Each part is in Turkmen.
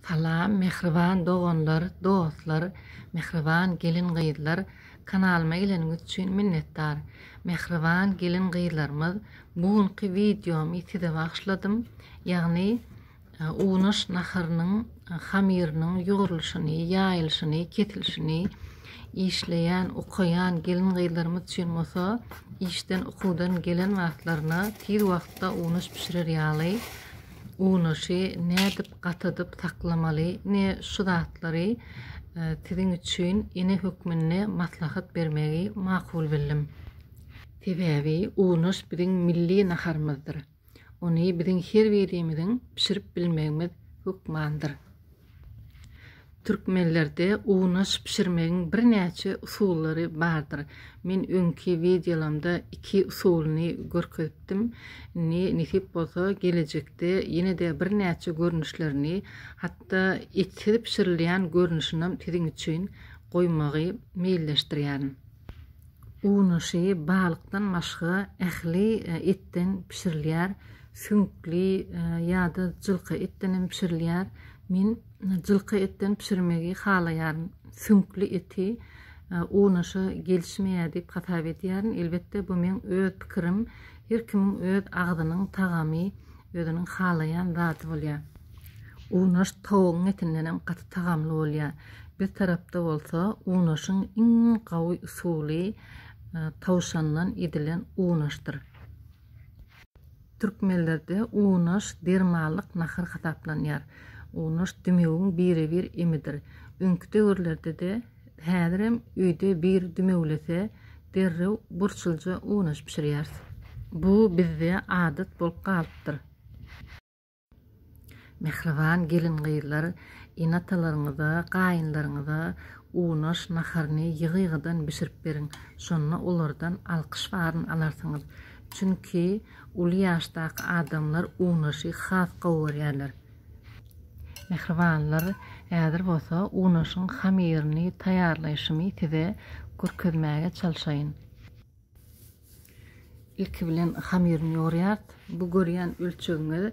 Salam mähriban doganlar, dostlar, mähriban gelin-gyzlar kanalyma geleniňiz üçin minnetdar. Mähriban gelin-gyzlarymyz bu günki wideomy size bagyşladym. Ýagny unaş naharynyň hamyrynyň ýugrulyşyny, ýaýylyşyny, kesilişini işleýän, okaýan gelin-gyzlarymyz üçin bolsa işden, okuwdan gelen wagtlaryna tiz wagtda unaş bişirer ýaly unaşy nädip gatadyp saklamaly, ine şu zatlary siziň üçin ene hökmünde maslahat bermegi makul bildim. Sebäbi unaş biziň milli naharymyzdyr. Ony biziň her birimiziň bişirip bilmegimiz hökmandyr. Türkmenlerde unaş bişirmegiň birnäçe usullary bardyr. Men öňki wideolamda iki usulyny görkezipdim. Indi nesip bolsa gelejekde ýene-de birnäçe görnüşlerini, hatda etsiz bişirilýän görnüşinem siziň üçin goýmagy meýilleşdirýärin. Unaşy balykdan başga ähli etden bişirilýär. Süňkli ýa-da jylka etden hem bişirilýär. Men jylka etden bişirmegi halaýaryn. Süňkli eti unaşa gelişmeýär diýip hasap edýärin. Elbetde, bu meň öz pikirim. Her kimiň öz agzynyň tagamy, özüniň halaýan zady bolýar. Unaş towugyň etinden hem gaty tagamly bolýar. Biz tarapda bolsa unaşyň iň gawy usuly towşandan edilen unaşdyr. Türkmenlerde unaş dermanlyk nahar hasaplanýar. Unaş dümewiň birebir emidir. Öňki döwürlerde-de, häzirem öýde biri dümewlese, derrew burçulja unaş bişirýäris. Bu bizde adat bolup galypdyr. Mähriban gelin-gyzlar, ene-atalaryňyza, gaýynlaryňyza unaş naharyny ýygy-ýygydan bişirip beriň. Şonda olardan alkyş baryny alarsyňyz. Çünki uly ýaşdaky adamlar unaşy has gowy görýärler. Mähribanlar, häzir bolsa unaşyň hamyryny taýýarlaýşymy size görkezmäge çalşaýyn. Ilki bilen hamyryny ýogurýarys. Bu görýän ölçegiňiz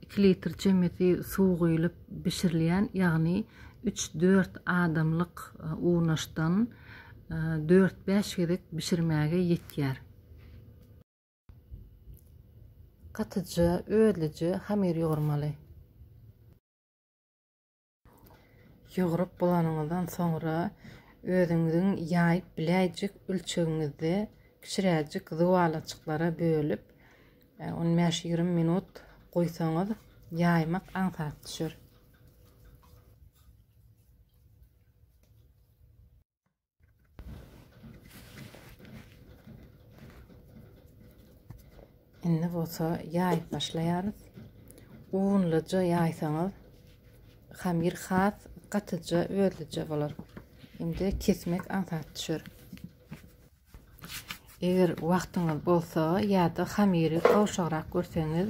2 litr çemesi suw guýlup bişirilýän, ýagny 3-4 adamlyk e, unaşdan 4-5 e, gezek bişirmäge ýetýär. Gatyja, özlüje hamyr ýugurmaly. Ýugrup bolanyňyzdan soňra özüňiziň ýaýyp biläýjek ölçegiňizde kiçiräjik zuwalaçyklara bölüp, on bäş-ýigrimi minut goýsaňyz, ýaýmak aňsat düşer. Indi bolsa ýaýyp başlaýarys. Unlyja ýaýsaňyz hamyr has gatyja, özlüje bolar. Indi kesmek aňsat düşer. Eger wagtyňyz bolsa ýa-da hamyry gowşagrak görseňiz,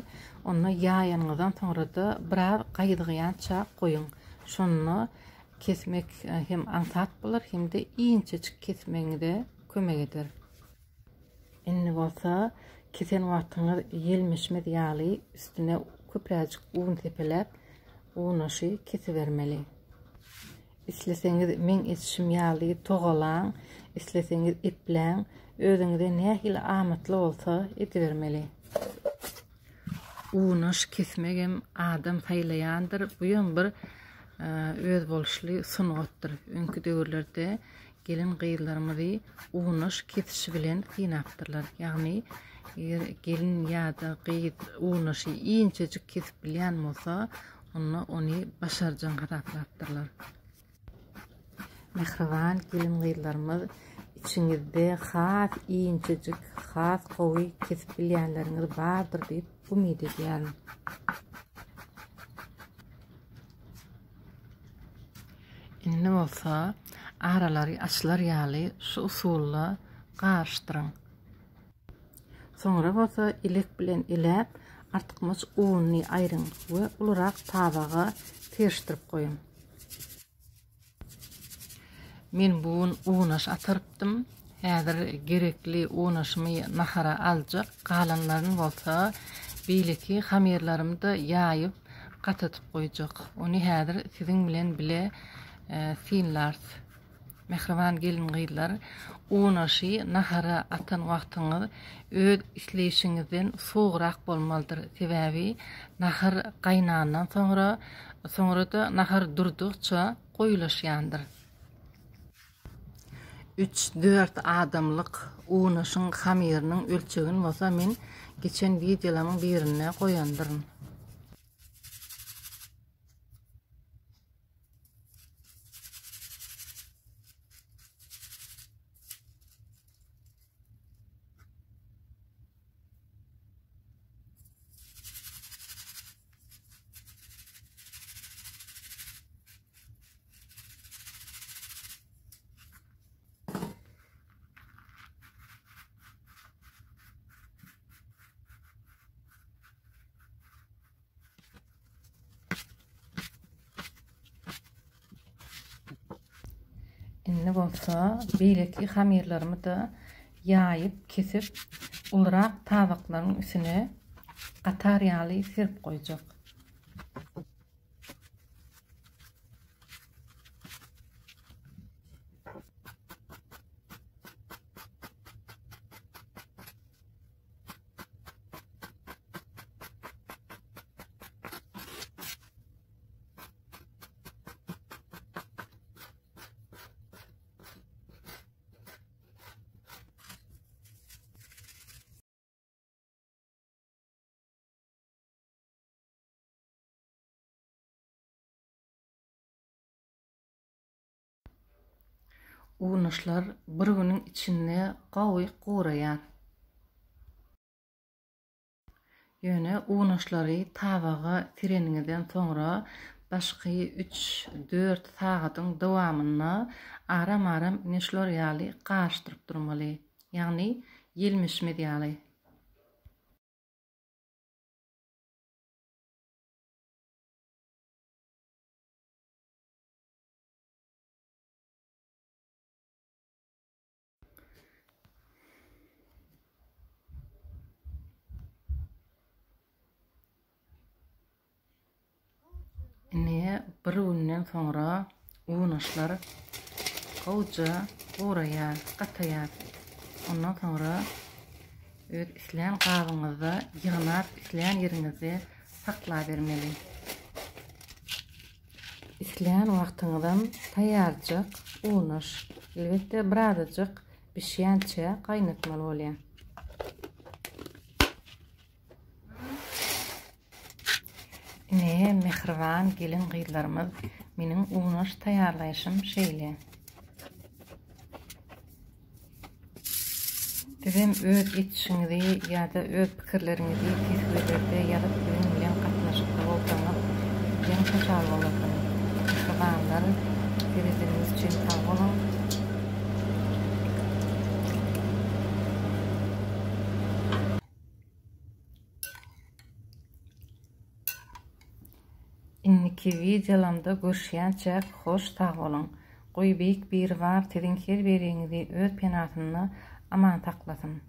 onda ýaýanyňyzdan soňra-da biraz gaýzygýança goýuň. Şonda kesmek hem aňsat bolar, hem-de inçejik kesmegiňize kömek eder. Indi bolsa kesen wagtyňyz ýelmeşmez ýaly üstüne köpräjik un sepeläp, unaşy kesibermeli. Isleseňiz meň etişim ýaly togalaň, isleseňiz epläň, özüňize nähili amatly bolsa edibermeli. Unaş kesmegem adam saýlaýandyr, buýam bir özboluşly sungatdyr. Öňki döwürlerde gelin-gyzlarymyzy unaş kesişi bilen synapdyrlar. Ýagny eger gelin ýa-da gyz unaşy inçejik kesip bilýän bolsa, Onda ony başarjaň hasaplapdyrlar. Mähriban gelin-gyzlarymyz, içiňizde has inçejik, has gowy kesip bilýänleriňiz bardyr diýip umyt edýärin. Indi bolsa aralary açylar ýaly şu usulda garyşdyryň. Soňra bolsa elek bilen eläp, artykmaç ununy aýryň we ulurak tabaga serişdirip goýuň. Men bu gün unaş atarypdym. Häzir gerekli unaşymy nahara aljak, galanlaryny bolsa beýleki hamyrlarymy-da ýaýyp, gatadyp goýjak. Ony häzir siziň bilen bile synlarys. Mähriban gelin-gyzlar, unaşy nahara atan wagtyňyz öz isleýşiňizden sowugrak bolmalydyr. Sebäbi nahar gaýnandan soňra, soňra-da nahar durdugyça goýulaşýandyr. Üç-dört adamlyk unaşyň hamyrynyň ölçegini bolsa men geçen wideolarymyň birinde goýandyryn. Indi bolsa beýleki hamyrlarymy-da ýaýyp, kesip, ulurak tabaklaryň üstüne gatar ýaly serip goýjak. Unaşlar bir günüň içinde gowy guraýar. Ýöne unaşlary tabaga sireniňizden soňra başky üç-dört sagadyň dowamynda aram-aram ine şular ýaly garyşdyryp durmaly. Ýagny ýelmeşmez ýaly. Ine bir günden soňra unaşlar gowja guraýar, gataýar. Ondan soňra öz islän gabyňyzda ýygnap, islän ýeriňizde saklabermeli. Islän wagtyňyzam taýýarjak unaş. Elbetde birazajyk bişýänçä gaýnatmaly bolýar. Ine, mähriban gelin-gyzlarymyz, meniň unaş taýýarlaýşym şeýle. Sizem öz etişiňizi ýa-da öz pikirleriňizi teswirlerde ýazyp biziň bilen gatnaşykda bolsaňyz bizem hoşal bolardyk. Mähribanlar seredeniňiz üçin sag boluň. Indiki wideolamda görüşýänçäk hoş sag boluň. Goý Beýik Biribar siziň her biriňizi öz penasynda aman saklasyn.